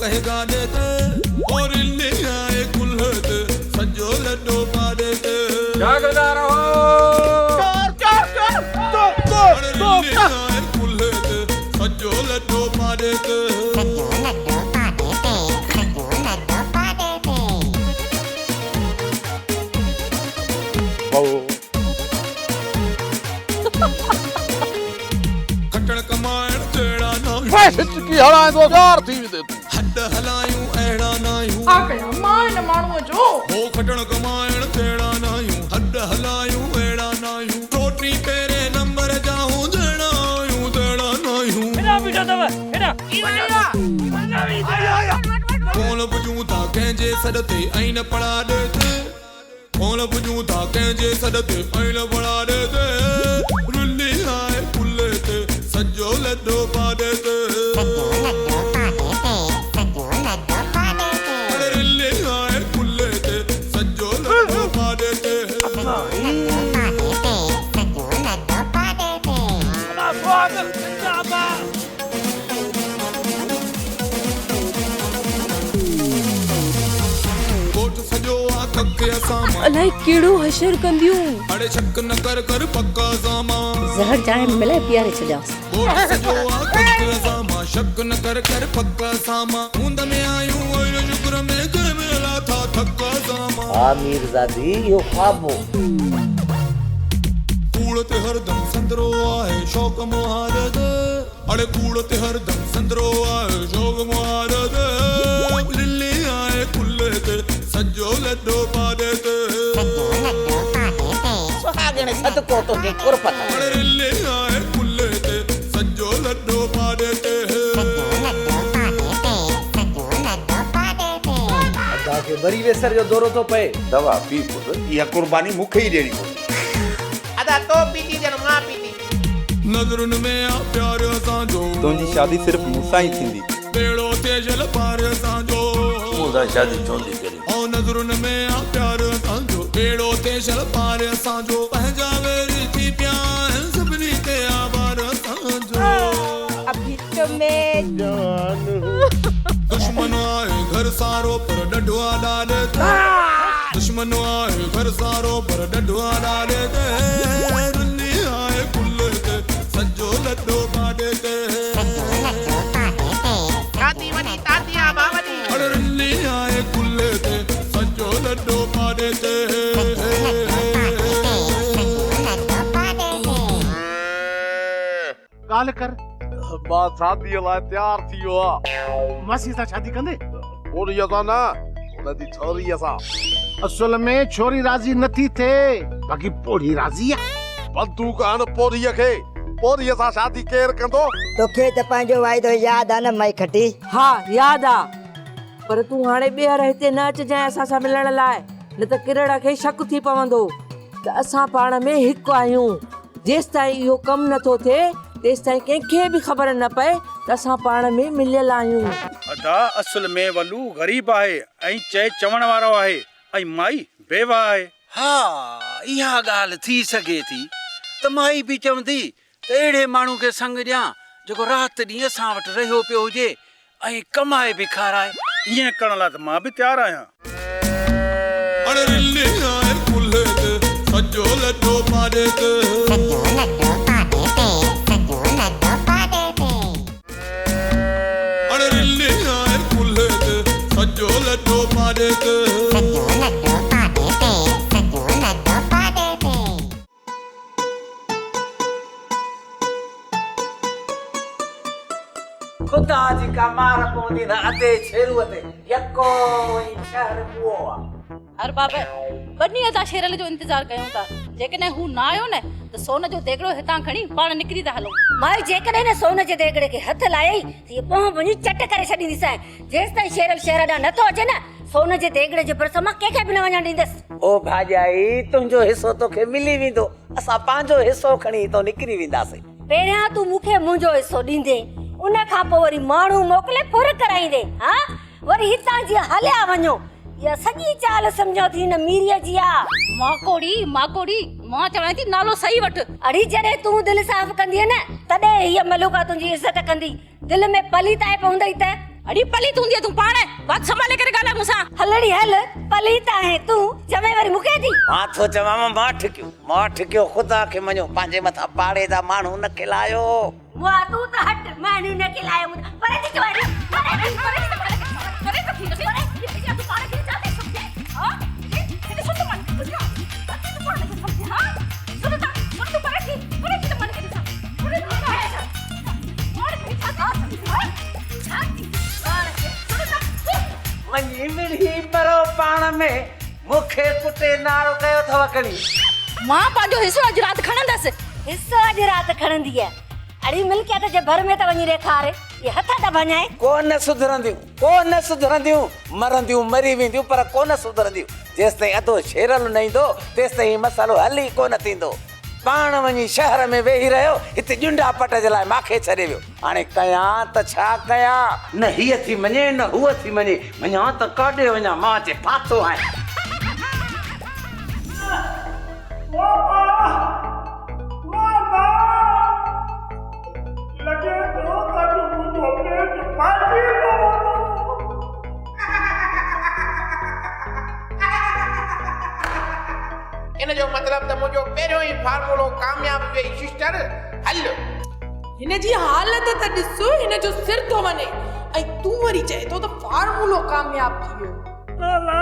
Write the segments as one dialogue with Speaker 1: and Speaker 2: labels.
Speaker 1: ڪنهن گاڏي تي او رلي آهي ڪلهي تي سڄو لڏو پاڏي تي.
Speaker 2: جاڳندا رهو.
Speaker 3: چور چور چور چور چور چور
Speaker 1: رلي آهي ڪلهي تي سڄو لڏو پاڏي تي.
Speaker 4: سڄو لڏو پاڏي تي سڄو لڏو پاڏي تي.
Speaker 1: کٽڻ ڪمائڻ جهڙا ناهيون.
Speaker 5: ڦيس هچڪي هڻائيندو يار ٿي ويندين تون.
Speaker 1: هڏ هلايون اهڙا ناهيون.
Speaker 6: ڇا ڪيان مان هن ماڻهوء جو.
Speaker 1: هو کٽڻ ڪمائڻ جهڙا ناهيون. هڏ هلايون اهڙا ناهيون. روٽي پهرين نمبر جا هون جهڙا آهيون تهڙا ناهيون.
Speaker 7: هيڏانهن بيٺا اٿو هيڏانهن.
Speaker 1: ڪونه پڄون ٿا ڪنهن جي سڏ تي ۽ نه پڙاڏي تي. ڪونه پڄون ٿا ڪنهن جي سڏ تي ۽ نه پڙاڏي تي. رلي آهي ڪلهي تي سڄو لڏو پاڏي تي.
Speaker 4: سڄو لڏو پاڏي تي سڄو لڏو پاڏي تي.
Speaker 1: اڙي رلي آهي ڪلهي تي سڄو لڏو پاڏي تي.
Speaker 4: سڄو لڏو پاڏي تي سڄو لڏو پاڏي تي.
Speaker 7: ادا سهاڳ زنده آباد.
Speaker 1: ڳوٺ سڄو آ ڪک اسان مان.
Speaker 8: الائي ڪهڙو حشر ڪنديون.
Speaker 1: اڙي شڪ نه ڪر ڪر پڪ اسان مان.
Speaker 9: زهر چانهه ۾ ملائي پياري ڇڏيانس.
Speaker 1: ڳوٺ سڄو آ ڪک اسان مان. شڪ نه ڪر ڪر پڪ اسان مان. هوند ۾ آهيون عين شڪر ۾ ڪنهن به نه لاٿا ٿڪ اسان مان.
Speaker 10: ها ميرزادي اهو خواب هو.
Speaker 1: ڪوڙ تي هردم سندرو آهي شوق مهار تي. اڙي ڪوڙ تي هردم سندرو آهي شوق مهار تي. للي آهي ڪلهي تي سڄو لڏو پاڏي تي.
Speaker 4: سڄو لڏو پاڏي تي.
Speaker 3: سهاڳڻ صدقو تنهنجي قرب تان.
Speaker 1: اڙي رلي آهي ڪلهي تي سڄو لڏو پاڏي تي.
Speaker 4: سڄو لڏو پاڏي تي سڄو لڏو پاڏي تي.
Speaker 10: ادا کي وري ويسر جو دورو ٿو پئي.
Speaker 11: دوا پي پٽ، اها قرباني مون کي ئي ڏيڻي پوندي.
Speaker 3: ادا تو پيتي ڄڻ مان پيتي.
Speaker 1: نظرن ۾ آ پيار اسان جو.
Speaker 2: تنهنجي شادي صرف مون سان ئي ٿيندي.
Speaker 1: ٻيڙو ٿئي شل پار اسان جو.
Speaker 11: تون مون سان شادي ڇو نٿي ڪرين؟
Speaker 1: او نظرن ۾ آ پيار اسان جو. ٻيڙو ٿئي شل پار اسان جو. پنهنجا ويري ٿي پيا آهن سڀني تي آ بار اسان جو.
Speaker 8: اڀي تو مين
Speaker 5: جوان هون.
Speaker 1: دشمن آهي گهر سارو پر ڏڍو آ ڏاڏي تي. دشمن آهي گهر سارو پر ڏڍو آ ڏاڏي تي. رلي آهي ڪلهي تي سڄو لڏو پاڏي تي.
Speaker 4: سڄو لڏو پاڏي تي.
Speaker 3: شادي وڏي تادي آ ڀا وڏي.
Speaker 1: اڙي رلي آهي ڪلهي تي سڄو لڏو پاڏي تي.
Speaker 4: سڄو لڏو پاڏي تي سڄو لڏو پاڏي تي.
Speaker 12: ڳالهه ڪر.
Speaker 5: مان شاديء لاء تيار ٿي ويو آهيان.
Speaker 12: ماسيء سان شادي ڪندين؟
Speaker 5: پوڙهيء سان نه، هن جي ڇوريء سان.
Speaker 12: اصل ۾ ڇوري راضي نه ٿي ٿئي، باقي پوڙهي راضي آ.
Speaker 5: بندوق هڻ پوڙهيء کي، پوڙهيء سان شادي ڪير ڪندو؟
Speaker 13: توکي ته پنهنجو واعدو ياد آ نه مئي کٽي؟
Speaker 8: ها ياد آ، پر تون هاڻي ٻيهر هتي نه اچجانء اسان سان ملڻ لاء، نه ته ڪرڙ کي شڪ ٿي پوندو ته اسان پاڻ ۾ هڪ آهيون. جيستائين اهو ڪم نه ٿو ٿئي، تيستائين ڪنهن کي به خبر نه پئي ته اسان پاڻ ۾ مليل آهيون.
Speaker 2: ادا اصل ۾ ولو غريب آهي ۽ چئي چوڻ وارو آهي ۽ مائي بيوه آهي.
Speaker 14: ها اها ڳالهه ٿي سگهي ٿي ته مائي به چوندي ته اهڙي ماڻهو کي سڱ ڏيان جيڪو رات ڏينهن اسان وٽ رهيو پيو هجي ۽ ڪمائي به کارائي.
Speaker 2: ائين ڪرڻ لاء ته مان به تيار آهيان.
Speaker 1: اڙ رلي آهي ڪلهي تي سڄو لڏو پاڏي تي.
Speaker 4: سڄو لڏو پاڏي تي سڄو لڏو پاڏي تي.
Speaker 1: اڙ رلي آهي ڪلهي تي سڄو لڏو پاڏي تي.
Speaker 4: سڄو لڏو پاڏي تي سڄو لڏو پاڏي تي.
Speaker 10: خدا جي ڪا مار پوندي نه ادي شيروء تي، يڪو ئي شهر اهو آ.
Speaker 15: ارباب، ٻه ڏينهن اسان شيرل جو انتظار ڪيون ٿا، جيڪڏهن هو نه آيو نه ته سون جو ديڳڙو هتان کڻي پاڻ نڪري ٿا هلون.
Speaker 9: مائي جيڪڏهن نه سون جي ديڳڙي کي هٿ لايئي ته هيء ٻانهن ڀڃي چٽ ڪري ڇڏينديسانء. جيستائين شيرل شهر ڏانهن نه ٿو اچي نه، سون جي ديڳڙي جي ڀرسان مان ڪنهن کي به نه وڃڻ ڏيندس.
Speaker 10: او ڀاڄائي، تنهنجو حصو توکي ملي ويندو، اسان پنهنجو حصو کڻي هتان نڪري وينداسين.
Speaker 9: پهريان تون مون کي منهنجو حصو ڏيندين، ان کان پوء وري ماڻهو موڪلي ڦر ڪرائيندين، ها؟ وري هتان جيئن هليا وڃو. اها سڄي چال سمجهان ٿي هن ميريء جي آ.
Speaker 15: ماڪوڙي، ماڪوڙي، مان چوانء ٿي نالو صحيح وٺ.
Speaker 9: اڙي جڏهن تون دل صاف ڪندينء نه، تڏهن هيء ملوڪا تنهنجي عزت ڪندي. دل ۾ پليتائپ هوندئي ته.
Speaker 15: اڙي پليت هوندينء تون پاڻ، وات سنڀالي ڪري ڳالهاء مون سان.
Speaker 9: هل ڙي هل، پليت آهين تون، چوين وري مون کي ٿي.
Speaker 10: مان ٿو چوانء ماٺ ڪيو، ماٺ ڪيو، خدا کي مڃو، پنهنجي مٿان پاڙي جا ماڻهو نه کلايو.
Speaker 9: مئا تون ته هٽ، ماڻهو نه کلايو مون تان. پري ٿي چوانء ڙي، پري ٿي، پري ٿي سنڀالي ڪري ڳالهاء،
Speaker 15: پري ته ٿي نه ٿي، هي تون پاڻ کي ڇا ٿي سمجهين، ها؟ هتي سڌ مان کي ٻڌيان، هتي تون پاڻ کي سمجهين، ها؟ سن ته، سن تون پري ٿي، پري ٿي ته مان کي ڏسان، پري ٿي ته.
Speaker 10: وڃي وڙهي مرو پاڻ ۾، مون کي ڪٽي نارو ڪيو اٿو کڻي.
Speaker 15: مان پنهنجو حصو اڄ رات کڻندس.
Speaker 9: حصو اڄ رات کڻندينء؟ اڙي ملڪيت جي ڀر ۾ ته وڃي ڏيکار، اهي هٿ ٿا ڀڃائين.
Speaker 10: ڪو نه سڌرنديون، ڪو نه سڌرنديون، مرنديون مري وينديون پر ڪو نه سڌرنديون. جيستائين اڌو شيرل نه ايندو، تيستائين هي مسئلو حل ئي ڪو نه ٿيندو. پاڻ وڃي شهر ۾ ويهي رهيو، هتي ڄنڊا پٽ جي لاء ماکي ڇڏي ويو. هاڻي ڪيان ته ڇا ڪيان؟ نه هيء ٿي مڃي نه هوء ٿي مڃي، مڃان ته ڪاڏي وڃان، مان اچي ڦاٿو آهيان.
Speaker 3: لڳي ٿو ته اڄ منهنجو پيٽ ڦاٽي پوندو.
Speaker 16: ان جو مطلب ته منهنجو پهريون ئي فارمولو ڪامياب ويئي سسٽر، هل.
Speaker 6: هن جي حالت ته ڏس، هن جو سر ٿو وڃي ۽ تون وري چئين ٿو ته فارمولو ڪامياب ٿي ويو.
Speaker 3: لالا،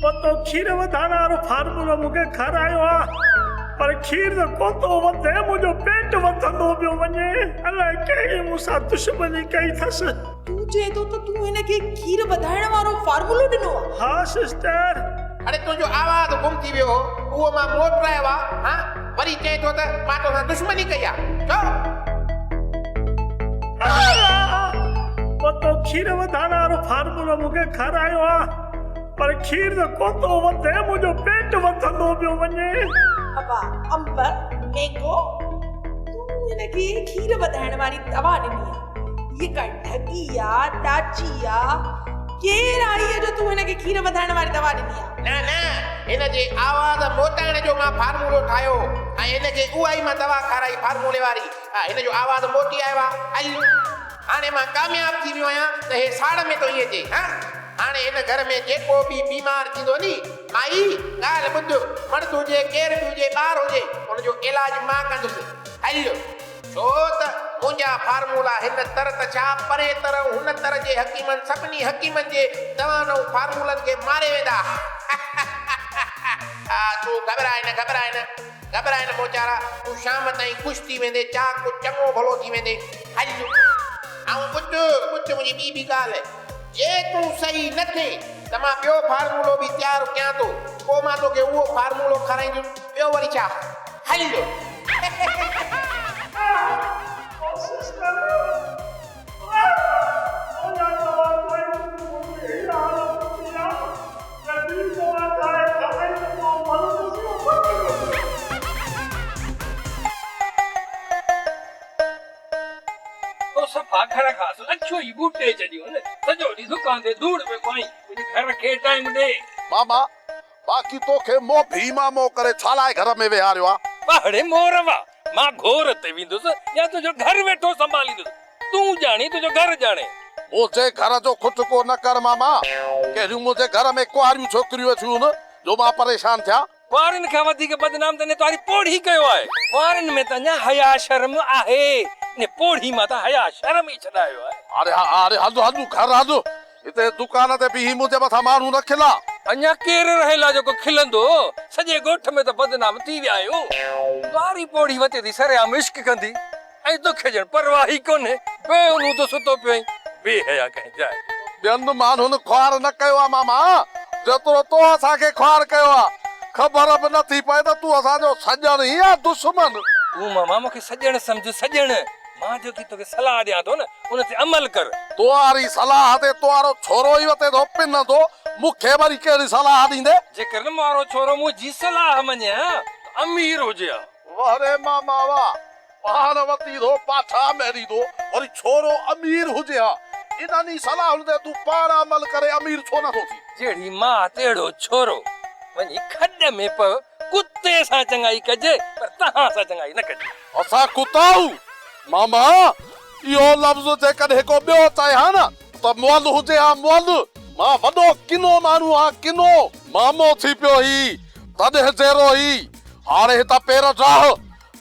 Speaker 3: پتو کير وڌائڻ وارو فارمولو مون کي کارايو آ، پر کير ته ڪونه ٿو وڌي، منهنجو پيٽ وڌندو پيو وڃي. الائي ڪهڙي مون سان دشمني ڪئي اٿس.
Speaker 6: تون چئين ٿو ته تون هن کي کير وڌائڻ وارو فارمولو ڏنو آ.
Speaker 3: ها سسٽر.
Speaker 16: اڙي تنهنجو آواز گم ٿي ويو هو، اهو مان موٽرايو آ، ها وري چئين ٿو ته مان توسان دشمني ڪئي آ، ڇو؟
Speaker 3: پتو کير وڌائڻ وارو فارمولو مون کي کارايو آ، پر کير ته ڪونه ٿو وڌي، منهنجو پيٽ وڌندو پيو وڃي.
Speaker 6: ابا انب، مينگو، تون هن کي کير وڌائڻ واري دوا ڏني آ. هيء ڪا ڍڳي آ، ڏاچي آ، ڪير آ هيء جو تون هن کي کير وڌائڻ واري دوا ڏني آ؟
Speaker 16: نه نه، هن جي آواز موٽائڻ جو مان فارمولو ٺاهيو هو ۽ هن کي اها ئي مان دوا کارائي فارمولي واري. ها، هن جو آواز موٽي آيو آ. ال، هاڻي مان ڪامياب ٿي ويو آهيان ته هي ساڙ ۾ ٿو ائين چئي. ها، هاڻي هن گهر ۾ جيڪو به بيمار ٿيندو ني، مائي، ڳالهه ٻڌ، مرد هجي، ڪير به هجي، ٻار هجي، ان جو علاج مان ڪندس. هل. ڇو ته منهنجا فارمولا هن تر ته ڇا پري تر ۽ هن تر جي حڪيمن سڀني حڪيمن جي دوائن ۽ فارمولن کي ماري ويندا. ها تون گهٻراء نه گهٻراء نه گهٻراء نه موچارا تون شام تائين خوش ٿي ويندين چاڪ چڱو ڀلو ٿي ويندين. هل ۽ ٻڌ ٻڌ منهنجي ٻي به ڳالهه جي تون صحيح نه ٿئين ته مان ٻيو فارمولو به تيار ڪيان ٿو پوء مان توکي اهو فارمولو کارائيندس ٻيو وري ڇا. هل.
Speaker 7: تو صفا گهر کان اصل اڇو ئي ٻوٽي ڇڏيو نه سڄو ڏينهن دڪان تي ڌوڙ پيو کائين ڪجهه گهر کي ٽائيم ڏي.
Speaker 5: ماما باقي توکي موڀي مامو ڪري ڇا لاء گهر ۾ ويهاريو آ؟
Speaker 7: واهڙي مور واهه، مان گهور تي ويندس يا تنهنجو گهر ويٺو سنڀاليندس، تون ڄاڻين تنهنجو گهر ڄاڻي.
Speaker 5: منهنجي گهر جو کٽڪو نه ڪر ماما، ڪهڙيون منهنجي گهر ۾ ڪنواريون ڇوڪريون ويٺيون هن جو مان پريشان ٿيان.
Speaker 7: ڪنوارين کان وڌيڪ بدنام ته انهي توهاري پوڙهي ڪيو آهي. ڪنوارين ۾ ته اڃا حياء شرم آهي، انهي پوڙهي مان ته حياء شرم ئي ڇڏايو آهي.
Speaker 5: اڙي اڙي هل هل گهر هل، هتي دڪان تي بيهي منهنجي مٿان ماڻهو نه کلا.
Speaker 7: اڃا ڪير رهيل آ جيڪو کلندو، سڄي ڳوٺ ۾ ته بدنام ٿي ويا آهيون. توهاري پوڙهي وتي ٿي سرعام عشق ڪندي ۽ توکي ڄڻ پرواهه ئي ڪونهي، بي اونهون ته ستو پيو آهين، بي حيا ڪنهن جاء جو.
Speaker 5: ٻين ماڻهن خوار نه ڪيو آ ماما، جيترو تو اسان کي خوار ڪيو آ. خبر به نٿي پئي ته تون اسان جو سڄڻ ئي يا دشمن.
Speaker 7: تون ماما مون کي سڄڻ سمجهه، سڄڻ. مان جيڪي توکي صلاح ڏيان ٿو نه، ان تي عمل ڪر.
Speaker 5: توهاري صلاح تي توهارو ڇورو ئي وتي ٿو پنندو، مون کي وري ڪهڙي صلاح ڏيندي؟
Speaker 7: جيڪر نه مون وارو ڇورو منهنجي صلاح مڃي ها ته امير هجي ها.
Speaker 5: واه ري ماما واه، پاڻ وتي ٿو پاٺا ميڙيندو، وري ڇورو امير هجي ها. انهن ئي صلاحن تي تون پاڻ عمل ڪري امير ڇو نه ٿو ٿين؟
Speaker 7: جهڙي ماء تهڙو ڇورو. وڃي کڏ ۾ پئه. ڪتي سان چڱائي ڪجي پر توهان سان چڱائي نه ڪجي.
Speaker 5: اسان ڪتا آهيون ماما، اهو لفظ جيڪڏهن ڪو ٻيو چئي ها نه ته مئل هجي ها مئل. مان وڏو ڪنو ماڻهو آهيان ڪنو. مامو ٿي پيو هي تڏهن جيئرو هي. هاڻي هتان پير ڊاهه.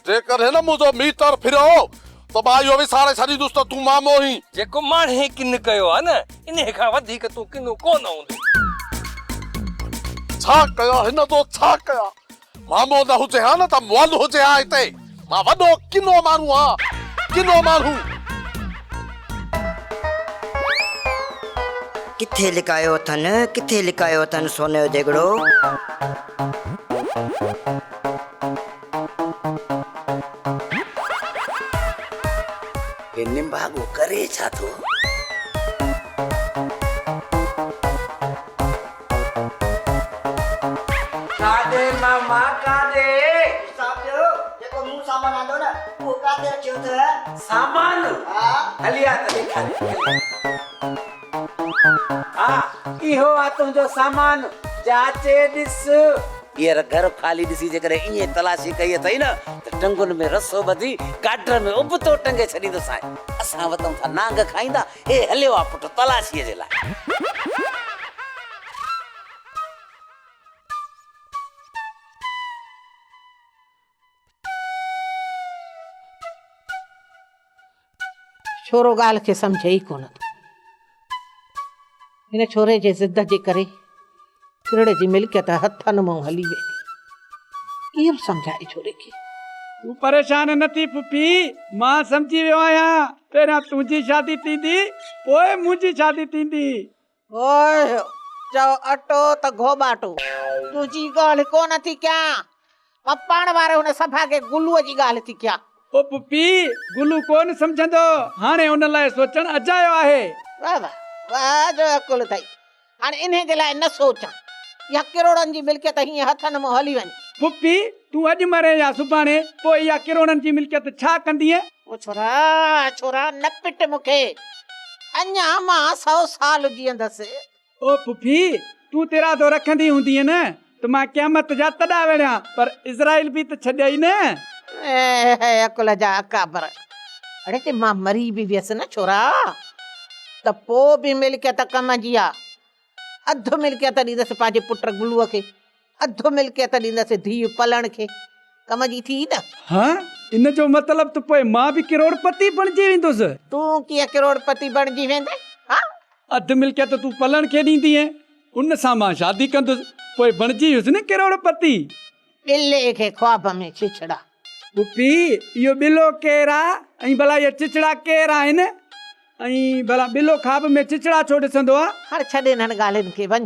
Speaker 5: جيڪڏهن نه منهنجو ميٽر ڦريو ته مان اهو وساري ڇڏيندس ته تون مامو هين.
Speaker 7: جيڪو ماڻهي ڪن ڪيو آهي نه انهي کان وڌيڪ تون ڪنو ڪونه هوندين.
Speaker 5: ڇا ڪيان هن جو ڇا ڪيان. مامو نه هجي ها نه ته مئل هجي ها هتي. مان وڏو ڪنو ماڻهو آهيان، ڪنو ماڻهو.
Speaker 13: ڪٿي لڪايو اٿن، ڪٿي لڪايو اٿن سوني جو ديڳڙو.
Speaker 10: هي نڀاڳو ڪري ڇا ٿو؟ ڪاڏي ماما ڪاڏي؟
Speaker 13: حساب ڏيو، جيڪو مون سامان آندو نه، اهو ڪاٿي رکيو اٿئه؟
Speaker 10: سامان؟ ها. هلي آ ته ڏيکاريان. ها، اهو آ تنهنجو سامان، جاچي ڏس. ٻيهر گهر خالي ڏسي جيڪڏهن ائين تلاشي ڪئي اٿئي نه ته ٽنگن ۾ رسو ٻڌي گاڊر ۾ ابتو ٽنگي ڇڏيندوسانء. اسان وتون ٿا نانگ کائيندا، هي هليو آ پٽ تلاشيء جي لاء.
Speaker 17: ڇورو ڳالهه کي سمجهي ئي ڪونه ٿو. هن ڇوري جي ضد جي ڪري ڪرڙ جي ملڪيت هٿن مان هلي ويندي. ڪيئن به سمجهائي ڇوري کي.
Speaker 18: تون پريشان نه ٿي پڦي، مان سمجهي ويو آهيان، پهريان تنهنجي شادي ٿيندي، پوء منهنجي شادي ٿيندي.
Speaker 17: اوهه، چئو اٽو ته گهوٻاٽو. تنهنجي ڳالهه ڪونه ٿي ڪيان، مان پاڻ واري هن سڀاڳي گلوء جي ڳالهه ٿي ڪيان.
Speaker 18: او پڦي، گلو ڪونه سمجهندو، هاڻي ان لاء سوچڻ اجايو آهي.
Speaker 17: واهه واهه، واهه جو عقل اٿئي. هاڻي انهي جي لاء نه سوچان. اها ڪروڙن جي ملڪيت هيئن هٿن مان هلي وڃي.
Speaker 18: پڦي، تون اڄ مرين يا سڀاڻي، پوء اها ڪروڙن جي ملڪيت ڇا ڪندينء؟
Speaker 17: او ڇورا، ڇورا، نه پٽ مون کي. اڃا مان سئو سال جيئندس.
Speaker 18: او پڦي، تون ته ارادو رکندي هوندينء نه ته مان قيامت جا تڏا وڙهيان، پر عزرائيل به ته ڇڏيئي نه.
Speaker 17: اي عقل جا اڪابر! اڙي جي مان مري به ويس نه ڇورا، ته پوء به ملڪيت ڪم جي آ. اڌ ملڪيت ڏيندس پنهنجي پٽ گلوء کي، اڌ ملڪيت ڏيندس ڌيء پلڻ کي. ڪم جي ٿي نه؟
Speaker 18: ها، ان جو مطلب ته پوء مان به ڪروڙپتي بڻجي ويندس.
Speaker 17: تون ڪيئن ڪروڙپتي بڻجي ويندين؟ ها؟
Speaker 18: اڌ ملڪيت تون پلڻ کي ڏيندينء، ان سان مان شادي ڪندس، پوء بڻجي ويس نه ڪروڙپتي.
Speaker 17: ٻلي کي خواب ۾ ڇڇڙا.
Speaker 18: پڦي، اهو ٻلو ڪير آ ۽ ڀلا اهي ڇڇڙا ڪير آهن؟ ۽ ڀلا ٻلو خواب ۾ ڇڇڙا ڇو ڏسندو آ؟
Speaker 17: هاڻ ڇڏ انهن ڳالهين کي، وڃ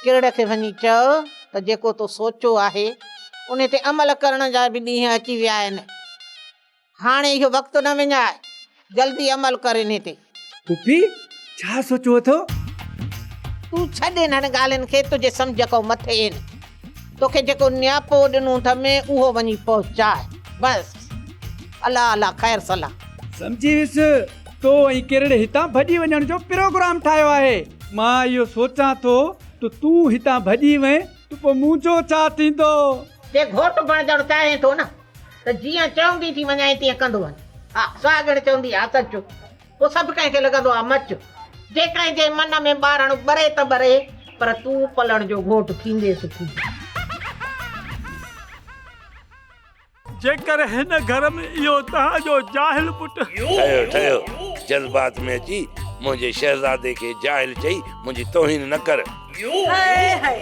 Speaker 17: ڪرڙ کي وڃي چئو ته جيڪو تو سوچيو آهي، انهي تي عمل ڪرڻ جا به ڏينهن اچي ويا آهن. هاڻي اهو وقت نه وڃاء، جلدي عمل ڪر انهي تي.
Speaker 18: پڦي، ڇا سوچيو اٿو؟
Speaker 17: تون ڇڏ انهن ڳالهين کي، تنهنجي سمجهه کان مٿي آهن. توکي جيڪو نياپو ڏنو اٿم، اهو وڃي پهچاء. بس. الله الله خير صلا.
Speaker 18: سمجهي ويس، تو ۽ ڪرڙ هتان ڀڄي وڃڻ جو پروگرام ٺاهيو آهي. مان اهو سوچان ٿو ته تون هتان ڀڄي وئين ته پوء منهنجو ڇا ٿيندو؟
Speaker 17: جي گهوٽ بڻجڻ چاهين ٿو نه ته جيئن چوندي ٿي وڃانء تيئن ڪندو وڃ. ها، سهاڳڻ چوندي ها سچ، پوء سڀ ڪنهن کي لڳندو آ مچ. جي ڪنهن جي من ۾ ٻارڻ ٻري ته ٻري، پر تون پلڻ جو گهوٽ ٿينديس ٿيندين.
Speaker 3: جيڪر هن گهر ۾ اهو توهان جو جاهل پٽ.
Speaker 11: ٺهيو ٺهيو، جذبات ۾ اچي منهنجي شهزادي کي جاهل چئي منهنجي توهين نه ڪر.
Speaker 6: هاء هاء،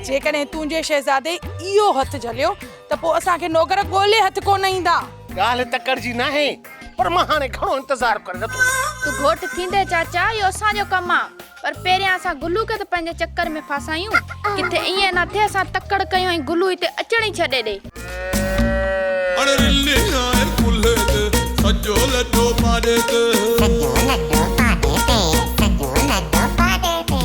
Speaker 6: جيڪڏهن تنهنجي شهزادي اهو هٿ جهليو ته پوء اسان کي نوڪر ڳولي هٿ ڪونه ايندا.
Speaker 16: ڳالهه تڪڙ جي ناهي، پر مان هاڻي گهڻو انتظار ڪري نٿو سگهان.
Speaker 15: تون گهوٽ ٿيندين چاچا، اهو اسان جو ڪم آ. پر پهريان اسان گلو کي ته پنهنجي چڪر ۾ ڦاسايون. ڪٿي ائين نه ٿئي اسان تڪڙ ڪيون ۽ گلو هتي اچڻ ئي ڇڏي ڏي.
Speaker 1: اڙ رلي آهي ڪلهي تي سڄو لڏو پاڏي تي.
Speaker 4: سڄو لڏو پاڏي تي سڄو لڏو پاڏي تي.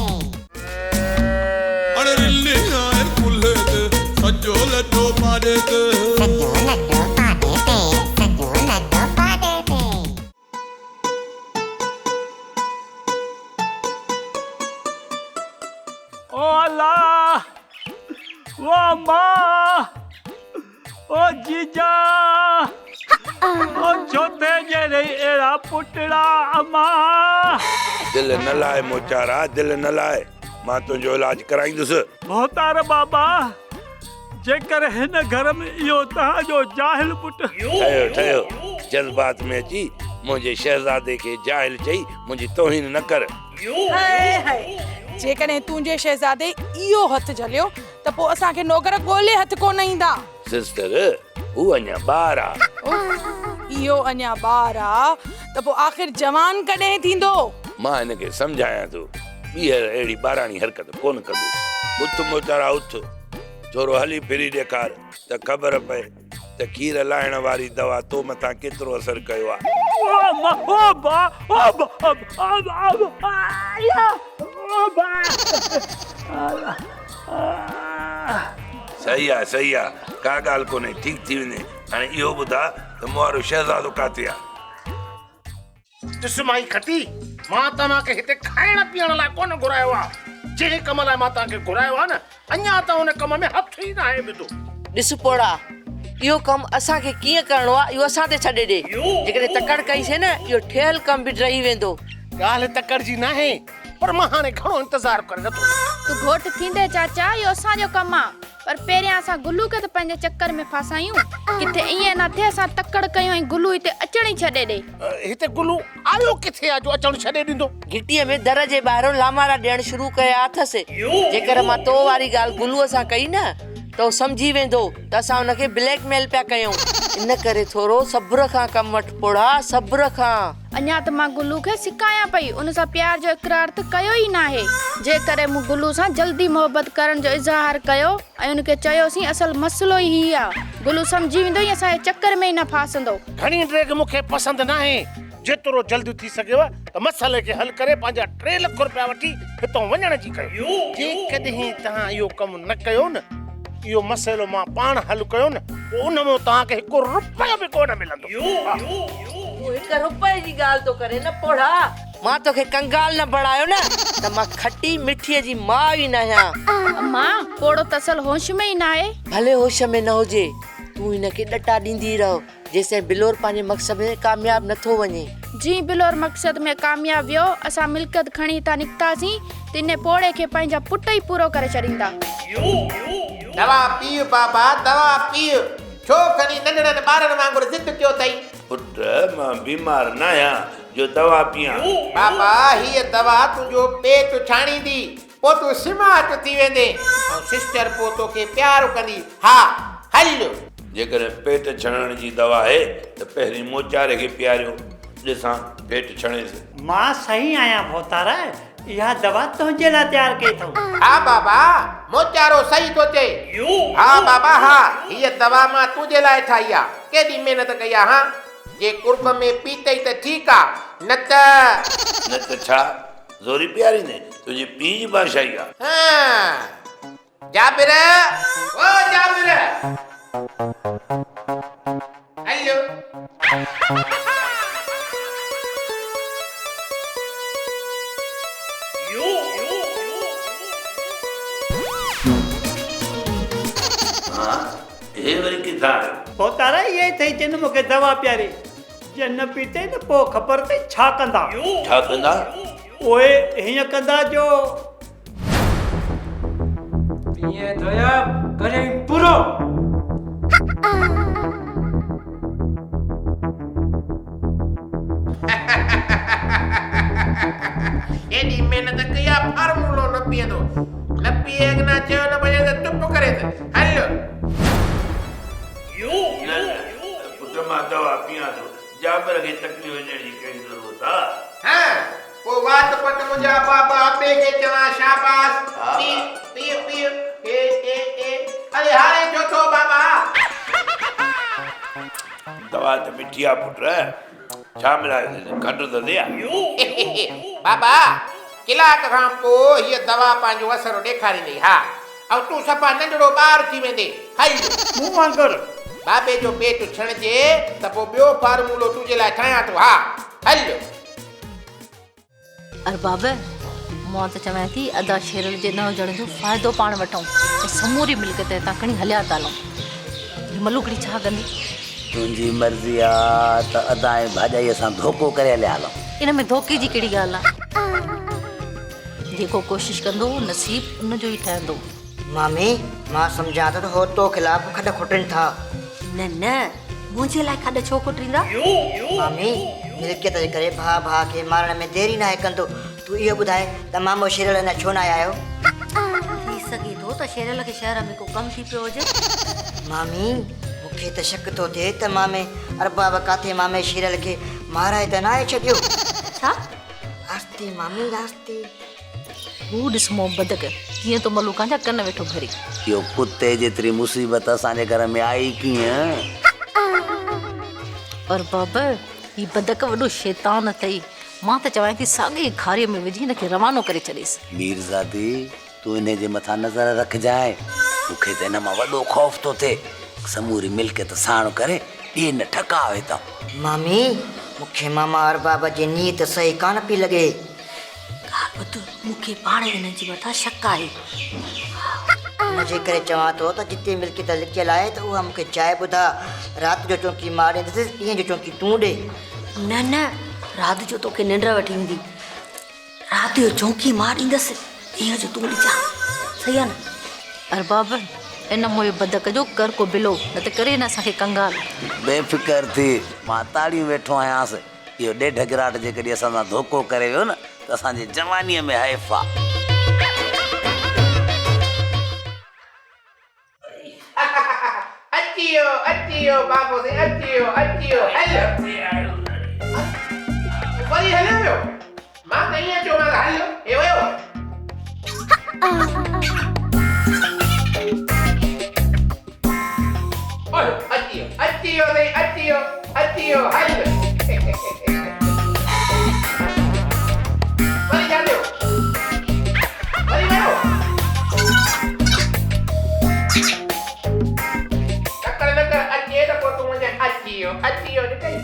Speaker 1: اڙ رلي آهي ڪلهي تي سڄو لڏو پاڏي تي.
Speaker 4: سڄو لڏو پاڏي تي سڄو لڏو پاڏي تي.
Speaker 3: او الله او امان او جيجا. او ڇو ٿي ڄڻئي اهڙا پٽڙا اما.
Speaker 11: دل نه لاء موچارا، دل نه لاء، مان تنهنجو علاج ڪرائيندس.
Speaker 3: ڀوتار بابا، جيڪر هن گهر ۾ اهو توهان جو جاهل پٽ.
Speaker 11: ٺهيو ٺهيو، جذبات ۾ اچي منهنجي شهزادي کي جاهل چئي منهنجي توهين نه ڪر.
Speaker 6: هاء هاء، جيڪڏهن تنهنجي شهزادي اهو هٿ جهليو ته پوء اسان کي نوڪر ڳولي هٿ ڪونه ايندا.
Speaker 11: سسٽر، هو اڃا ٻار آ.
Speaker 6: اف، اهو اڃا ٻار آ ته پوء آخر جوان ڪڏهن ٿيندو؟
Speaker 11: مان هن کي سمجهايان ٿو، ٻيهر اهڙي ٻاراڻي حرڪت ڪونه ڪندو. اٿ موچارا اٿ، ٿورو هلي ڦري ڏيکار ته خبر پئي ته کير لاهڻ واري دوا تو مٿان ڪيترو اثر ڪيو آ. صحيح آ صحيح آ ڪا ڳالهه ڪونهي ٺيڪ ٿي ويندين هاڻي اهو ٻڌاء ته مون وارو شهزادو ڪاٿي آ؟
Speaker 16: ڏس مائي کٽي، مان توهان کي هتي کائڻ پيئڻ لاء ڪونه گهرايو آ. جنهن ڪم لاء مان توهان کي گهرايو آ نه، اڃا تائين ان ڪم ۾ هٿ ئي ناهي وڌو.
Speaker 8: ڏس پوڙها، اهو ڪم اسان کي ڪيئن ڪرڻو آ، اهو اسان تي ڇڏي ڏي. جيڪڏهن تڪڙ ڪئي سين نه، اهو ٺهيل ڪم به ڊهي ويندو.
Speaker 16: ڳالهه تڪڙ جي ناهي، پر مان هاڻي گهڻو انتظار ڪري نٿو سگهان.
Speaker 19: تون گهوٽ ٿيندين چاچا، اهو اسان جو ڪم آ. پر پهريان اسان گلو کي ته پنهنجي چڪر ۾ ڦاسايون. ڪٿي ائين نه ٿئي اسان تڪڙ ڪيون ۽ گلو هتي اچڻ ئي ڇڏي ڏي.
Speaker 16: هتي گلو آيو ڪٿي آ جو اچڻ ڇڏي ڏيندو.
Speaker 8: گهٽيء ۾ در جي ٻاهران لامارا ڏيڻ شروع ڪيا اٿس. جيڪر مان تو واري ڳالهه گلوء سان ڪئي نه ته هو سمجهي ويندو ته اسان هن کي بليڪ ميل پيا ڪيون. ان ڪري ٿورو صبر کان ڪم وٺ پوڙها، صبر کان.
Speaker 19: اڃا ته مان گلو کي سڪايان پئي، ان سان پيار جو اقرار ته ڪيو ئي ناهي. جيڪڏهن مون گلو سان جلدي محبت ڪرڻ جو اظهار ڪيو ۽ ان کي چيوسين اصل مسئلو ئي هي آ. گلو سمجهي ويندو ۽ اسان جي چڪر ۾ ئي نه ڦاسندو.
Speaker 16: گهڻي ڊيگهه مون کي پسند ناهي. جيترو جلد ٿي سگهيو ته مسئلي کي حل ڪري پنهنجا 3 لک رپيا وٺي هتان وڃڻ جي ڪيو. جيڪڏهن توهان اهو ڪم نه ڪيو نه، اهو مسئلو مان پاڻ حل ڪيو نه، پوء ان مان توهان کي هڪ رپيو به ڪونه ملندو. ها.
Speaker 8: تون هڪ رپئي جي ڳالهه ٿو ڪرين نه پوڙها. مان توکي ڪنگال نه بڻايو نه ته مان کٽي مٺيء جي ماء ئي ناهيان.
Speaker 19: امان، پوڙهو ته اصل هوش ۾ ئي ناهي.
Speaker 8: ڀلي هوش ۾ نه هجي، تون هن کي ڏٽا ڏيندي رهه، جيستائين بلور پنهنجي مقصد ۾ ڪامياب نه ٿو وڃي.
Speaker 19: جيئن بلور مقصد ۾ ڪامياب ويو، اسان ملڪيت کڻي هتان نڪتاسين ته انهي پوڙهي کي پنهنجا پٽ ئي پورو ڪري ڇڏيندا.
Speaker 16: دوا پيء بابا، دوا پيء. ڇو کڻي ننڍڙن ٻارن وانگر ضد ڪيو اٿئي؟
Speaker 11: پٽ، مان بيمار ناهيان جو دوا پيان.
Speaker 16: بابا، هيء دوا تنهنجو پيٽ ڇاڻيندي، پوء تون سمارٽ ٿي ويندين ۽ سسٽر پوء توکي پيار ڪندي. ها، هل.
Speaker 11: جيڪڏهن پيٽ ڇڻڻ جي دوا آهي ته پهرين موچاري کي پياريو، ڏسان پيٽ ڇڻيس.
Speaker 20: مان صحيح آهيان ڀوتار، اها دوا تنهنجي لاء تيار ڪئي اٿئون.
Speaker 16: ها بابا، موچارو صحيح ٿو چئي. ها بابا ها، هيء دوا مان تنهنجي لاء ٺاهي آ. ڪيڏي محنت ڪئي آ هان. جي قرب ۾ پيتئي ته ٺيڪ آ، نه ته.
Speaker 11: نه ته ڇا؟ زوري پياريندين؟ تنهنجي پيء جي بادشاهي آ.
Speaker 16: هان. جابر! او جابر! هلو.
Speaker 11: ها، هي وري ڪٿان آيو؟
Speaker 20: ڀوتار، اهي اٿئي جن مون کي دوا پياري. جي نه پيتئي ته پوء خبر اٿئي ڇا ڪندا؟
Speaker 11: ڇا ڪندا؟
Speaker 20: اهي هيئن ڪندا جو.
Speaker 7: پيئين ٿويا ڪريائين پورو.
Speaker 16: ايڏي محنت ڪئي آ فارمولو نه پيئندو. نه پيئي اڳنا چيو نه ڀڄي ته چپ ڪري ته هل.
Speaker 11: نه نه پٽ مان دوا پيئان ٿو. جابر کي تڪليف ڏيڻ جي ڪهڙي ضرورت آ.
Speaker 16: ها پوء وات پٽ منهنجا بابا ابي کي چوان شاباس پيء پيء پيء اي اي اي اڙي هاڻي ڇو ٿو بابا.
Speaker 11: دوا ته مٺي آ پٽ ڇا ملايو اٿس کنڊ ته ٿي آ.
Speaker 16: بابا ڪلاڪ کان پوء هيء دوا پنهنجو اثر ڏيکاريندئي ها ۽ تون صفا ننڍڙو ٻار ٿي ويندين. هل.
Speaker 20: مون وانگر.
Speaker 16: بابي جو پيٽ ڇڻجي ته پوء ٻيو فارمولو تنهنجي لاء ٺاهيان ٿو ها. هل.
Speaker 15: ارباب، مان ته چوان ٿي ادا شيرل جي نه هجڻ جو فائدو پاڻ وٺون ۽ سموري ملڪيت هتان کڻي هليا ٿا هلون. هي ملوڪڙي ڇا ڪندي؟
Speaker 10: تنهنجي مرضي آ ته ادا ۽ ڀاڄائيء سان ڌوڪو ڪري هليا هلون.
Speaker 21: ان ۾ ڌوڪي جي ڪهڙي ڳالهه آ. جيڪو ڪوشش ڪندو نصيب ان جو ئي ٺهندو.
Speaker 13: مامي، مان سمجهان ٿو ته هو تو خلاف کڏ کوٽين ٿا.
Speaker 21: نه نه، منهنجي لاء کڏ ڇو کوٽيندا؟
Speaker 13: مامي، ملڪيت جي ڪري ڀاء ڀاء کي مارڻ ۾ دير ئي ناهي ڪندو. تون اهو ٻڌاء ته مامو شيرل اڃا ڇو ناهي آيو؟
Speaker 21: ٿي سگهي ٿو ته شيرل کي شهر ۾ ڪو ڪم ٿي پيو هجي.
Speaker 13: مامي، مون کي ته شڪ ٿو ٿئي ته مامي ارباب ڪاٿي مامي شيرل کي مارائي ته ناهي ڇڏيو.
Speaker 21: ڇا؟
Speaker 13: آهستي مامي آهستي.
Speaker 21: هو ڏس محبت ڪيئن ٿو ملوڪان جا ڪن ويٺو ڀري.
Speaker 10: اهو ڪتي جيتري مصيبت اسان جي گهر ۾ آئي ڪيئن؟
Speaker 21: ارباب، هي بدڪ وڏو شيطان اٿئي. مان ته چوانء ٿي ساڳي ئي کاريء ۾ وجهي هن کي روانو ڪري ڇڏيس.
Speaker 10: ميرزادي، تون انهيء جي مٿان نظر رکجانء. مون کي ته ان مان وڏو خوف ٿو ٿئي. سموري ملڪيت ساڻ ڪري ڏي نه ٺڪاء هتان.
Speaker 13: مامي، مون کي ماما ارباب جي نيت صحيح ڪانه پئي لڳي.
Speaker 21: ڳالهه ٻڌ، مون کي پاڻ هن جي مٿان شڪ آهي.
Speaker 13: ان جي ڪري چوان ٿو ته جتي ملڪيت لڪيل آهي ته اها مون کي جاء ٻڌاء. رات جو چونڪي مان ڏيندس، ڏينهن جو چونڪي تون ڏي.
Speaker 21: نه نه، رات جو توکي ننڊ وٺي ايندي. رات جو چونڪي مان ڏيندس، ڏينهن جو تون ڏجان. صحيح آ نه؟ ارباب، ان موئي بدڪ جو ڪر ڪو بلو، نه ته ڪري نه اسان کي ڪنگال.
Speaker 10: بي فڪر ٿي، مان تاڙيون ويٺو آهيانس. اهو ڏيڍ گراٽ جيڪڏهن اسان سان ڌوڪو ڪري ويو نه ته اسان جي جوانيء ۾ حيف آ.
Speaker 16: اچي ويو اچي ويو بابو سائين اچي ويو اچي ويو هل وري هليو ويو مان ته ائين چيومانس هل هي ويو. اچي ويو اچي ويو سائين اچي ويو اچي ويو هل وري ڇا ٿيو وري ويو تڪڙ نه ڪر اچي ته پوء تون وڃ اچي ويو اچي ويو ڏٺئي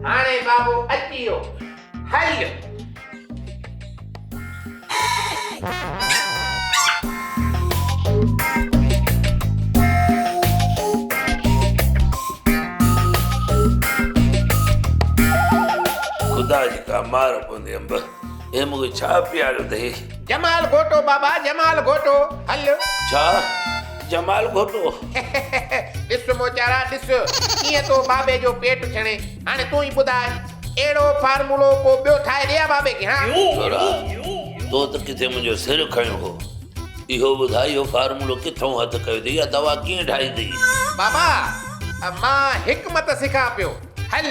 Speaker 16: هاڻي بابو اچي ويو هل.
Speaker 11: خدا جي ڪا مار پوندي انب هي مون کي ڇا پياريو اٿئي.
Speaker 16: جمال گهوٽو بابا جمال گهوٽو هل.
Speaker 11: ڇا جمال گهوٽو.
Speaker 16: ڏس موچارا ڏس ڪيئن ٿو بابي جو پيٽ ڇڻي هاڻي تون ئي ٻڌاء اهڙو فارمولو ڪو ٻيو ٺاهي ڏي ها بابي کي ها.
Speaker 11: ڇورا تو ته ڪٿي منهنجو سر کنيو هو اهو ٻڌاء اهو فارمولو ڪٿئون هٿ ڪيو اٿئي اها دوا ڪيئن ٺاهي اٿئي.
Speaker 16: بابا مان حڪمت سکان پيو هل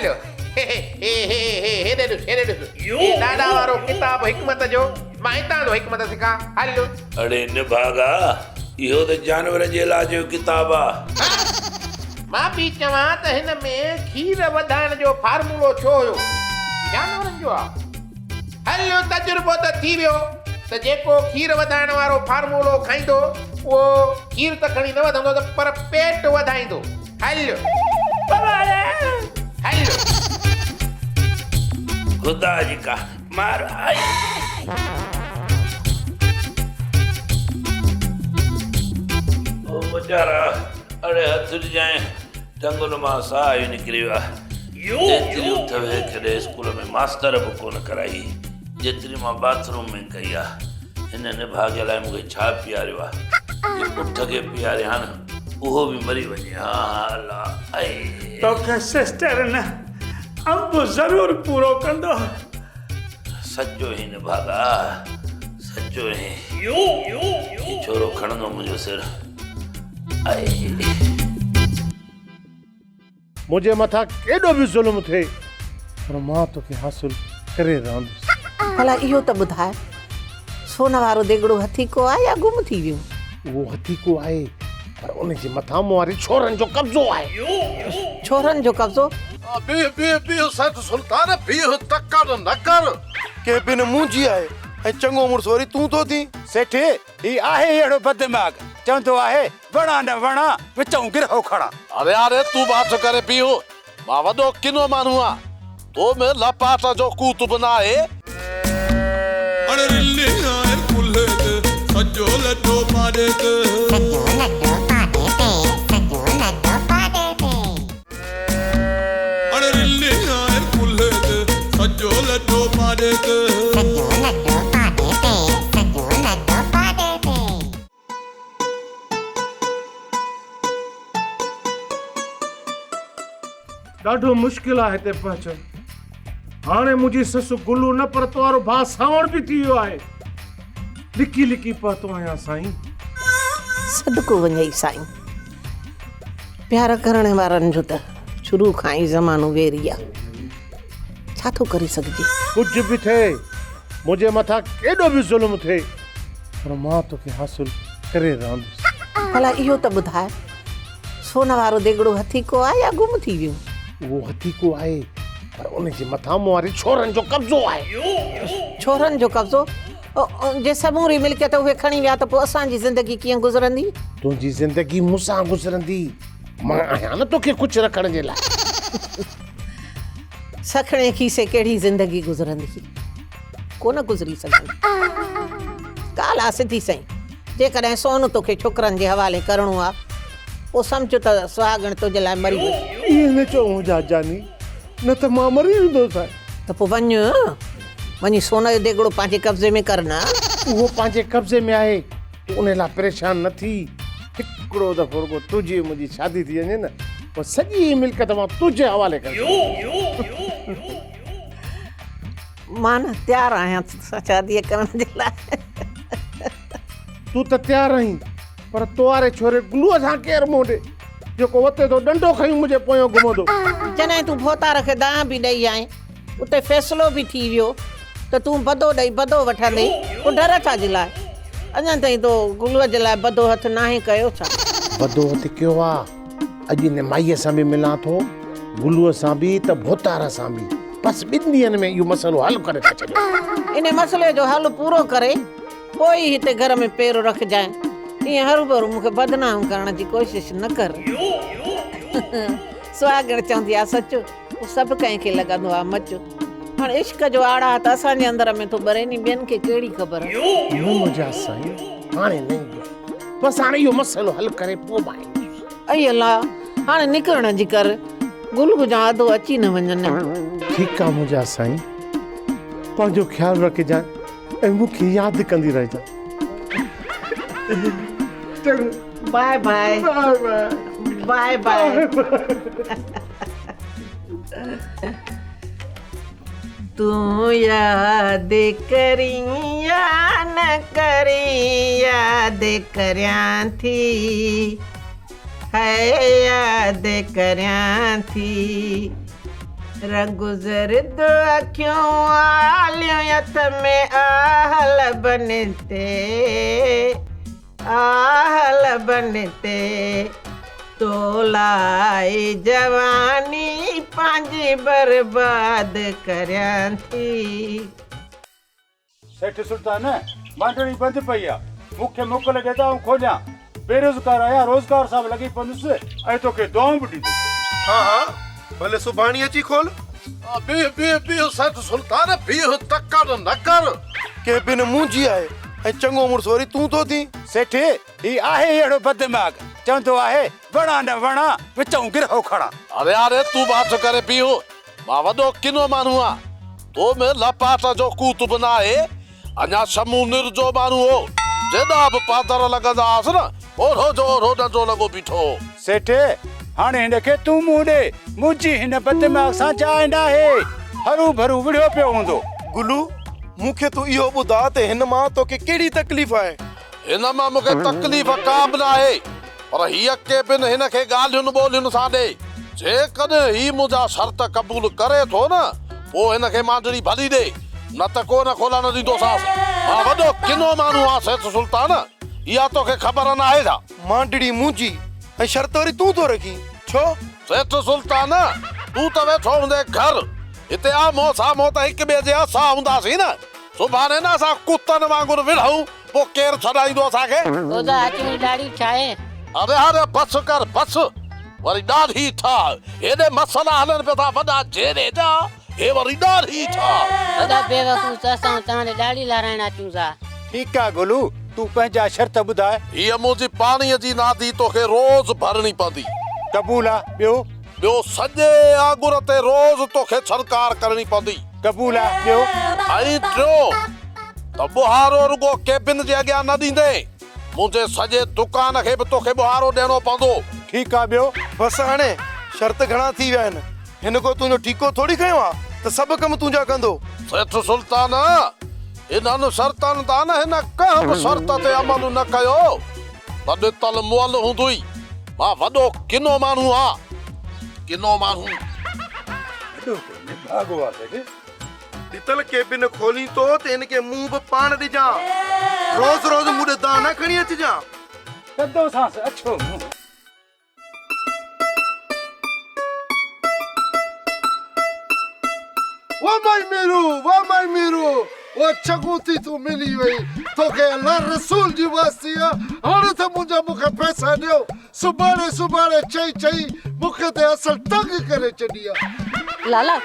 Speaker 16: هي هي هي هي هيڏي ڏس هيڏي ڏس هي ڏاڏا وارو ڪتاب حڪمت جو مان هتان ٿو حڪمت سکان هل.
Speaker 11: اڙي نڀاڳا اهو ته جانورن جي علاج جو ڪتاب آ.
Speaker 16: مان پئي چوان ته هن ۾ کير وڌائڻ جو فارمولو ڇو هيو؟ جانورن جو آ. هل تجربو ته ٿي ويو ته جيڪو کير وڌائڻ وارو فارمولو کائيندو اهو کير ته کڻي نه وڌندو ته پر پيٽ وڌائيندو. هل. هل.
Speaker 11: خدا جي ڪا مار آئي. او ويچارا اڙي هٿ ڏجانء ٽنگن مان ساهه ئي نڪري ويا. ايتري اٿ ويهه ڪڏهن اسڪول ۾ ماستر به ڪونه ڪرائي جيتري مان باٿ روم ۾ ڪئي آ. هن نڀاڳي الائي مون کي ڇا پياريو آ. جي اٺ کي پياري ها نه اهو به مري وڃي ها الا ائي.
Speaker 3: توکي سسٽر نه انب ضرور پورو ڪندو.
Speaker 11: سچو هين نڀاڳا سچو هين. هي ڇورو کڻندو منهنجو سر.
Speaker 12: منهنجي مٿان ڪيڏو به ظلم ٿئي پر مان توکي حاصل ڪري رهندس.
Speaker 17: ڀلا اهو ته ٻڌاء سون وارو ديڳڙو هٿيڪو آهي يا گم ٿي ويو؟
Speaker 12: اهو هٿيڪو آهي پر ان جي مٿان مون واري ڇورن جو قبضو آهي.
Speaker 17: ڇورن جو قبضو؟
Speaker 5: بيهه بيهه بيهه سيٺ سلطان بيهه تڪڙ نه ڪر.
Speaker 22: ڪيبن منهنجي آهي ۽ چڱو مڙس وري تون ٿو ٿين.
Speaker 14: سيٺ هي آهي ئي اهڙو بددماغ، چوندو آهي، وڻان نه وڻان، وچئون گرهو کڻان.
Speaker 5: اري اري تون ماٺ ڪري بيهه، مان وڏو ڪنو ماڻهو آهيان، تو ۾ لپاٽ جو قوت به ناهي.
Speaker 1: اڙ رلي آهي ڪلهي تي، سڄو لڏو پاڏي تي.
Speaker 4: سڄو لڏو پاڏي تي، سڄو لڏو
Speaker 12: ڏاڍو مشڪل آ هتي پهچڻ. هاڻي منهنجي سس گلو نه پر تو وارو ڀاء سانوڻ به ٿي ويو آهي. لڪي لڪي پهتو آهيان سائين.
Speaker 17: صدقو وڃئي سائين. پيار ڪرڻ وارن جو ته شروع کان ئي زمانو ويري آ. ڇا ٿو ڪري سگهجي.
Speaker 12: ڪجهه به ٿئي، منهنجي مٿان ڪيڏو به ظلم ٿئي، پر مان توکي حاصل ڪري رهندس.
Speaker 17: ڀلا اهو ته ٻڌاء، سون وارو ديڳڙو هٿيڪو آهي يا گم ٿي ويو؟
Speaker 12: اهو هٿيڪو آهي، پر ان جي مٿان مون واري ڇورن جو قبضو آهي.
Speaker 17: ڇورن جو قبضو؟ جي سموري ملڪيت اهي کڻي ويا ته پوء اسان جي زندگي ڪيئن گذرندي؟
Speaker 12: تنهنجي زندگي مون سان گذرندي. مان آهيان نه توکي خوش رکڻ جي لاء.
Speaker 17: سکڻي کيسي ڪهڙي زندگي گذرندي؟ ڪونه گذري سگهندي. ڳالهه آ سڌي سئين، جيڪڏهن سون توکي ڇوڪرن جي حوالي ڪرڻو آ، پوء سمجهه ته سهاڳڻ تنهنجي لاء مري وئي.
Speaker 12: ائين نه چئو منهنجا جاني، نه ته مان مري ويندوسانء.
Speaker 17: ته پوء وڃ، وڃي سون جو ديڳڙو پنهنجي قبضي ۾ ڪر نه.
Speaker 12: اهو پنهنجي قبضي ۾ آهي، تون انهي لاء پريشان نه ٿي. هڪڙو دفعو رڳو تنهنجي ۽ منهنجي شادي ٿي وڃي نه، پوء سڄي ملڪيت مان تنهنجي حوالي ڪري ڇڏيندس.
Speaker 17: مان نه تيار آهيان تو سان شاديء ڪرڻ جي لاء.
Speaker 12: تون ته تيار آهين، پر تو واري ڇوري گلوء سان ڪير منهن ڏي، جيڪو وتي ٿو ڏنڊو کڻي منهنجي پويان گهمندو.
Speaker 17: جڏهن تون ڀوتار کي دانهن به ڏئي آئين، اتي فيصلو به ٿي ويو ته تون بدو ڏئي بدو وٺندين، پوء ڊر ڇا جي لاء؟ اڃا تائين تو گلوء جي لاء بدو هٿ ناهي ڪيو ڇا؟
Speaker 12: بدو هٿ ڪيو آ، اڄ ان مائيء سان به ملان ٿو، گلوء سان به ته ڀوتار سان به. بس ٻن ڏينهن ۾ اهو مسئلو حل ڪري ٿا ڇڏيون.
Speaker 17: ان مسئلي جو حل پورو ڪري پوء ئي هتي گهر ۾ پير رکجانء. ائين هروڀرو مون کي بدنام ڪرڻ جي ڪوشش نه ڪر. سهاڳڻ چوندي آ سچ، پوء سڀ ڪنهن کي لڳندو آ مچ. هاڻ عشق جو آڙاهه ته اسان جي اندر ۾ ٿو ٻري ني ٻين کي ڪهڙي خبر.
Speaker 12: نه منهنجا سائين هاڻي نه ايندس. بس هاڻي اهو مسئلو حل ڪري پوء مان ايندس.
Speaker 17: اي الله هاڻي نڪرڻ جي ڪر، گل گجان اڌو اچي نه وڃن.
Speaker 12: ٺيڪ آ منهنجا سائين، پنهنجو خيال رکجانء ۽ مون کي ياد ڪندي رهجانء. چڱو.
Speaker 17: باء باء. Bye bye. تون ياد ڪرين يا نه ڪرين ياد ڪريان ٿي هي ياد ڪريان ٿي رنگ زرد اکيون آليون هٿ ۾ آهه لبن تي آهه لبن تي تو لاء جواني پنهنجي برباد ڪريان ٿي.
Speaker 18: سيٺ سلطان، مانڊڻي بند پئي آ، مون کي موڪل ڏي ته آئون کوليان. بيروزگار آهيان، روزگار سان به لڳي پوندس ۽ توکي دعائون به ڏيندس.
Speaker 22: ها ها، ڀلي سڀاڻي اچي کول.
Speaker 5: بيهه بيهه بيهه سيٺ سلطان، بيهه تڪڙ نه ڪر.
Speaker 22: ڪنهن بن منهنجي آهي ۽ چڱو مڙس وري تون ٿو ٿين.
Speaker 14: سيٺ، هي آهي ئي اهڙو بددماغ، چوندو آهي، وڻان نه وڻان، وچئون گرهو کڻان.
Speaker 5: اري اري تون ماٺ ڪري بيهه، مان وڏو ڪنو ماڻهو آهيان، تو ۾ لپاٽ جو ڪوت به ناهي. اڃا شمون نرجو ماڻهو هو، جيڏا به پادر لڳندا هئس نه، اوڙهو جو اوڙهو ڏنڊو لڳو بيٺو هو.
Speaker 14: سيٺ، هاڻي هن کي تون منهن ڏي، منهنجي هن بددماغ سان جاء ناهي، هروڀرو وڙهيو پيو هوندو.
Speaker 22: گلو، مون کي تون اهو ٻڌاء ته هن مان توکي ڪهڙي تڪليف آهي؟
Speaker 5: هن مان مون کي تڪليف ڪا به ناهي، پر هيء ڪيبن هن کي ڳالهين ٻولهين سان ڏي. جيڪڏهن هي منهنجا شرط قبول ڪري ٿو نه، پوء هن کي مانڊڙي ڀلي ڏي، نه ته ڪو نه کولڻ ڏيندوسانس. مان وڏو ڪنو ماڻهو آهيان سيٺ سلطان، اها توکي خبر ناهي ڇا؟
Speaker 22: مانڊڙي منهنجي ۽ شرط وري تون ٿو رکين، ڇو؟
Speaker 5: سيٺ سلطان، تون ته ويٺو هوندين گهر، هتي آمهون سامهون ته هڪ ٻئي جي اسان هونداسين نه. سڀاڻي نه اسان ڪتن وانگر وڙهون، پوء ڪير ڇڏائيندو اسان کي؟
Speaker 2: اودا اچ منهنجي ڏاڙهي ٺاهي.
Speaker 5: اري اري بس ڪر بس، وري ڏاڙهي ٺاهه، هيڏي مسئلا هلن پيا ٿا وڏا جهيڙي جا، هي وري ڏاڙهي ٺاهه.
Speaker 2: وڏا بيوقوف اسان توهان ڏي ڏاڙهي لارائڻ اچون ٿا.
Speaker 14: ٺيڪ آ گلو، تون پنهنجا شرط ٻڌاء.
Speaker 5: هيء منهنجي پاڻيء جي نادي توکي روز ڀرڻي پوندي.
Speaker 14: قبول آ، ٻيو؟
Speaker 5: ٻيو سڄي آڱر تي روز توکي ڇڻڪار ڪرڻي پوندي.
Speaker 14: قبول آ، ٻيو؟
Speaker 5: ۽ ٽيون ته ٻوهارو رڳو ڪيبن جي اڳيان نه ڏيندين، منهنجي سڄي دڪان کي به توکي ٻوهارو ڏيڻو پوندو.
Speaker 14: ٺيڪ آ، ٻيو؟
Speaker 22: بس هاڻي شرط گهڻا ٿي ويا آهن. هن ڪو تنهنجو ٺيڪو ٿوري کنيو آ ته سڀ ڪم تنهنجا ڪندو.
Speaker 5: سيٺ سلطان، انهن شرطن تان هن ڪنهن به شرط تي عمل نه ڪيو ته ڏتل مئل هوندوئي. مان وڏو ڪنو ماڻهو آن، ڪنو ماڻهو.
Speaker 12: وڏو ڪو نڀاڳو آ سيٺ.
Speaker 22: ڏتل ڪيبن کولين ٿو ته هن کي منهن به پاڻ ڏجان. روز روز مون ڏي دانهن نه کڻي اچجان.
Speaker 12: ڪندوسانس اڇو منهن.
Speaker 6: واه مائي ميرو واه مائي ميرو واه چڱو ٿي تون ملي وئي توکي الله رسول جي واسطي آ هاڻي ته منهنجا مونکي پئسا ڏيو سڀاڻي سڀاڻي چئي چئي مونکي ته اصل تنگ ڪري ڇڏي آ.
Speaker 15: لالا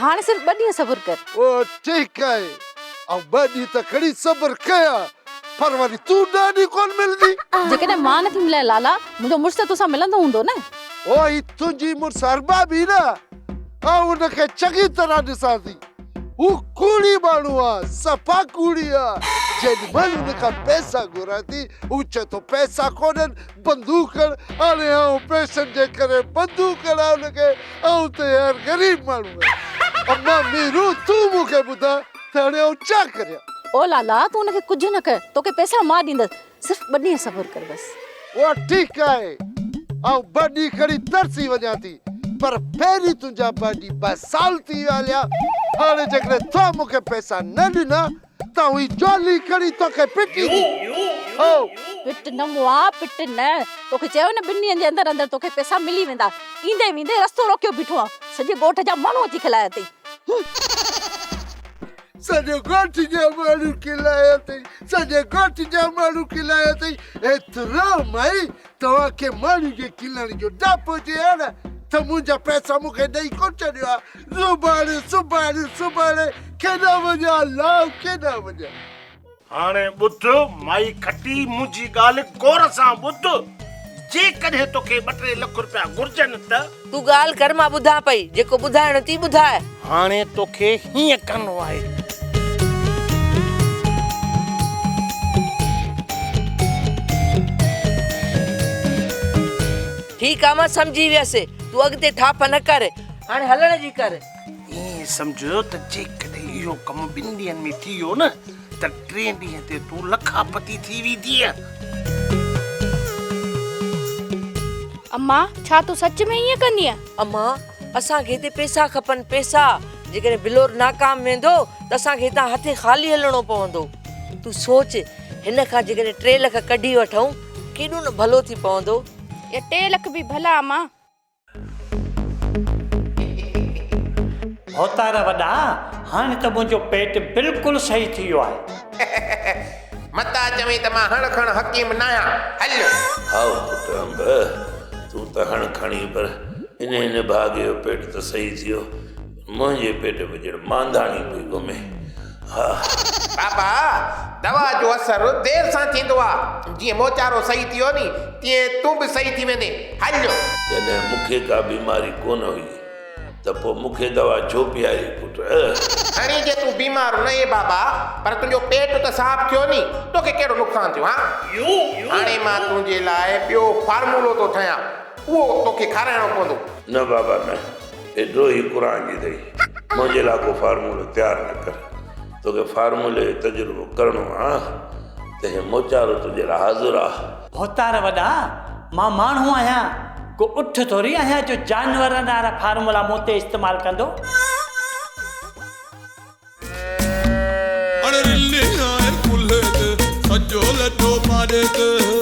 Speaker 15: هاڻي صرف ٻه ڏينهن صبر ڪر.
Speaker 6: او ٺيڪ آهي آئون ٻه ڏينهن ته کڻي صبر ڪيان پر وري تون ڏهه ڏينهن ڪونه ملندي.
Speaker 15: جيڪڏهن مان نٿي ملان لالا منهنجو مڙس ته توسان ملندو هوندو نه.
Speaker 6: او هي تنهنجي مڙس ارباب ئي نه. آئون ان کي چڱي طرح ڏسان ٿي. هو ڪوڙي ماڻهو آ، صفا ڪوڙي آ. جيڏي مهل ان کان پئسا گهران ٿي، هو چئي ٿو پئسا ڪونهن، بندوق هڻ. هاڻي آئون پئسن جي ڪري بندوق هڻان ان کي؟ آئون ته يار غريب ماڻهو آهيان. اما ميرو تون مون کي ٻڌاء ته هاڻي آئون ڇا ڪريان؟
Speaker 15: او لالا تون ان کي ڪجهه نه ڪر، توکي پئسا مان ڏيندس. صرف ٻه ڏينهن صبر ڪر بس.
Speaker 6: اها ٺيڪ آهي، آئون ٻه ڏينهن کڻي ترسي وڃان ٿي، پر پهرين تنهنجا ٻه ڏينهن ٻه سال ٿي ويا هليا، هاڻي جيڪڏهن تو مون کي پئسا نه ڏنا ته آئون هي جهولي کڻي توکي پٽيندي. هو.
Speaker 15: پٽ نه مئا، پٽ نه. توکي چيو نه ٻن ڏينهن جي اندر اندر توکي پئسا ملي ويندا. ايندي ويندي رستو روڪيو بيٺو آن. سڄي ڳوٺ جا ماڻهو اچي کلايا اٿئي. هون.
Speaker 6: سڄي ڳوٺ جا ماڻهو کلايا اٿئي، سڄي ڳوٺ جا ماڻهو کلايا اٿئي. ايترو مائي توهان کي ماڻهو جي کلڻ جو ڊپ هجي ها نه ته منهنجا پئسا مون کي ڏئي ڪونه ڇڏيو ها. سڀاڻي، سڀاڻي، سڀاڻي ڪيڏانهن وڃان الله ڪيڏانهن وڃان.
Speaker 12: هاڻي ٻڌ مائي کٽي منهنجي ڳالهه غور سان ٻڌ، جيڪڏهن توکي ٻه ٽي لک رپيا گهرجن ته.
Speaker 8: تون ڳالهه ڪر مان ٻڌان پئي، جيڪو ٻڌائڻو اٿئي ٻڌاء.
Speaker 12: هاڻي توکي هيئن ڪرڻو آهي.
Speaker 8: ٺيڪ آ مان سمجهي ويس، تون اڳتي ٿاڦ نه ڪر، هاڻي هلڻ جي ڪر.
Speaker 12: ائين سمجهه ته جيڪڏهن اهو ڪم ٻن ڏينهن ۾ ٿي ويو نه ته ٽئين ڏينهن تي تون لکاپتي ٿي ويندينء.
Speaker 19: اما، ڇا تون سچ ۾ ائين ڪندينء؟
Speaker 8: اما، اسان کي هتي پئسا کپن، پئسا. جيڪڏهن بلور ناڪام ويندو ته اسان کي هتان هٿين خالي هلڻو پوندو. تون سوچ، هن کان جيڪڏهن ٽي لک ڪڍي وٺون، ڪيڏو نه ڀلو ٿي پوندو.
Speaker 19: اهي ٽي لک به ڀلا اما.
Speaker 20: ڀوتار وڏا، هاڻي ته منهنجو پيٽ بلڪل صحيح ٿي ويو آهي.
Speaker 16: متان چوين ته مان هڻ کڻ حڪيم ناهيان. هل.
Speaker 11: هائو پٽ انب، تون ته هڻ کڻي پر انهيء نڀاڳي جو پيٽ ته صحيح ٿي ويو. منهنجي پيٽ ۾ ڄڻ مانڌاڻي پئي گهمي. ها.
Speaker 16: بابا، دوا جو اثر دير سان ٿيندو آ. جيئن موچارو صحيح ٿي ويو ني، تيئن تون به صحيح ٿي ويندين. هل.
Speaker 11: جڏهن مون کي ڪا بيماري ڪونه هئي ته پوء مون کي دوا ڇو پياري پٽ؟
Speaker 16: کڻي جي تون بيمار نه آهين بابا، پر تنهنجو پيٽ ته صاف ٿيو ني، توکي ڪهڙو نقصان ٿيو هان؟ هاڻي مان تنهنجي لاء ٻيو فارمولو ٿو ٺاهيان، اهو توکي کارائڻو پوندو.
Speaker 11: نه بابا نه. اي ڊوهي قرآن جي ٿئي، منهنجي لاء ڪو فارمولو تيار نه ڪر. توکي فارمولي جو تجربو ڪرڻو آ ته هي موچارو تنهنجي لاء حاضر آ.
Speaker 20: ڀوتار وڏا، مان ماڻهو آهيان، ڪو اٺ ٿوري آهيان جو جانورن وارا فارمولا مون تي استعمال ڪندو.
Speaker 1: اڙ رلي آهي ڪلهي تي، سڄو لڏو پاڏي تي.